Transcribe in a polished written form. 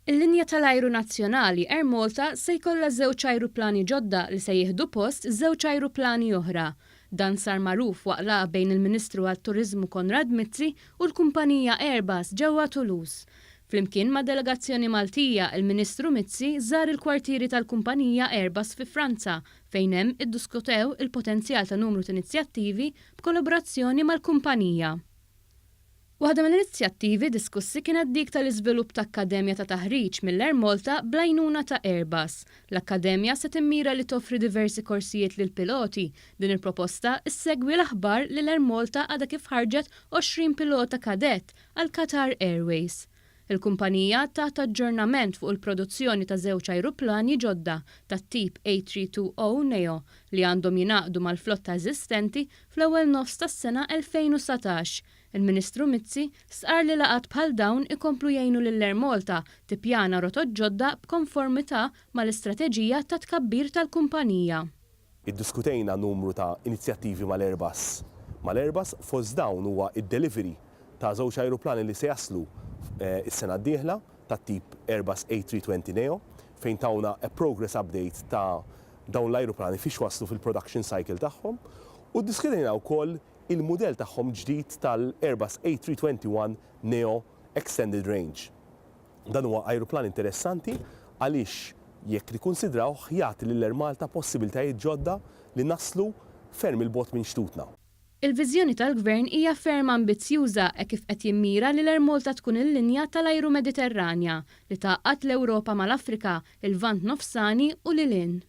Il-linja tal-ajru nazzjonali Air Malta se jkollha żewġ ajruplani ġodda li se jieħdu post żewġ ajruplani oħra. Dan sar magħruf waqt laqgħa bejn il-Ministru għat-Turiżmu Konrad Mizzi u l-kumpanija Airbus ġewwa Toulouse. Flimkien ma' delegazzjoni Maltija, il-Ministru Mizzi żar il-kwartieri tal-kumpanija Airbus fi Franza fejn hemm iddiskutew il-potenzjal ta' numru t'inizjattivi b'kollaborazzjoni mal-kumpanija. Waħda mill-inizjattivi diskussi kienet dik tal-iżvilupp ta' akkademja ta' taħriġ mill-Air Malta bl-għajnuna ta' Airbus. L-akkademja se timmira li toffri diversi korsijiet lill-piloti. Din il-proposta ssegwi l-aħbar li l-Air Malta għadha kif ħarġet 20 pilota kadett għal Qatar Airways. Il-kumpanija tat aġġornament fuq il-produzzjoni ta' żewġ ajruplani ġodda tat-tip A320 Neo li għandhom jingħaqdu mal-flotta eżistenti fl-ewwel nofs tas-sena 2019. Il-Ministru Mizzi stqarr li laqgħat bħal dawn ikomplu jgħinu lil Air Malta tippjana rotot ġodda b'konformità mal-istrateġija ta' tkabbir tal-kumpanija. Iddiskutejna numru ta' inizjattivi mal-Airbus mal-Airbus, fost dawn huwa d-delivery ta' żewġ ajruplani li se jaslu s-sena d-dieħla tat-tip Airbus A320 Neo, fejn tawna a progress update ta' dawn l-ajruplani fiex waslu fil-production cycle tagħhom, u ddiskutejna wkoll il-mudell tagħhom ġdid tal-Airbus A321 Neo Extended Range. Dan huwa ajruplan interessanti għaliex jekk nikkunsidrawh jagħti lil Air Malta possibiltajiet ġodda li naslu ferm 'il bogħod minn xtutna. Il-viżjoni tal-Gvern hija ferm ambizzjuża hekk kif qed jimmira li l-Air Malta tkun il-linja tal-ajru Mediterranja li tgħaqqad l-Ewropa mal-Afrika, il-Lvant Nofsani u lil hinn.